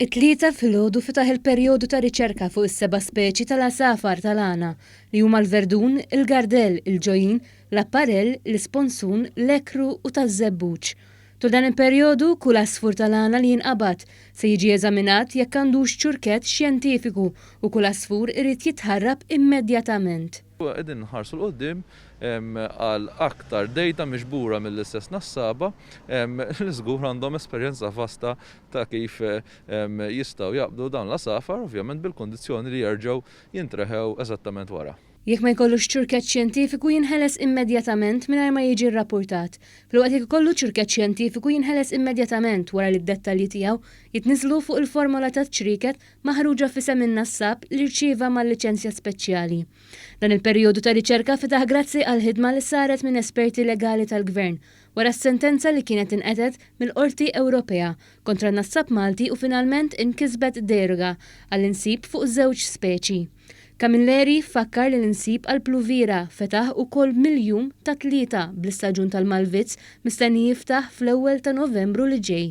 It-Tlieta filgħodu fetaħ il-perjodu ta' riċerka fuq is-seba' speċi tal-għasafar tal-għana li huma l-verdun, il-gardell, il-ġojin, l-apparell, l-isponsun, l-ekru u taż-żebbuġ. Tul dan il-perjodu, kull għasfur tal-għana li jinqabad se jiġi eżaminat jekk għandux ċurkett xjentifiku u kull għasfur irid jitħarrab immedjatament. Qegħdin nħarsu 'l quddiem għal aktar data miġbura mill-istess nassaba li żgur għandhom esperjenza vasta ta' kif jistgħu jaqbdu dawn l-għasafar, ovvjament bil-kundizzjoni li jerġgħu jintreħew eżattament wara. Jekk ma jkollux ċurkett xjentifiku jinħeles immedjatament mingħajr ma jiġi rrappurtat, filwaqt jekk ikollu ċurkett xjentifiku jinħeles immedjatament wara li d-dettalji tiegħu jitniżżlu fuq il-formola taċ-ċrieket maħruġa f'isem in-nassab li rċieva mal-liċenzja speċjali. Dan il-perjodu ta' riċerka fetaħ grazzi għall-ħidma li saret minn esperti legali tal-Gvern wara s-sentenza li kienet inqetgħet mill-Qorti Ewropea kontra n-nassab Malti u finalment inkisbet deroga għall-insib fuq żewġ speċi. Camilleri fakkar li l-insib għall-pluviera fetaħ ukoll mill-jum tat-Tlieta bl-istaġun tal-malvizz mistenni jiftaħ fl-ewwel ta' Novembru li ġej.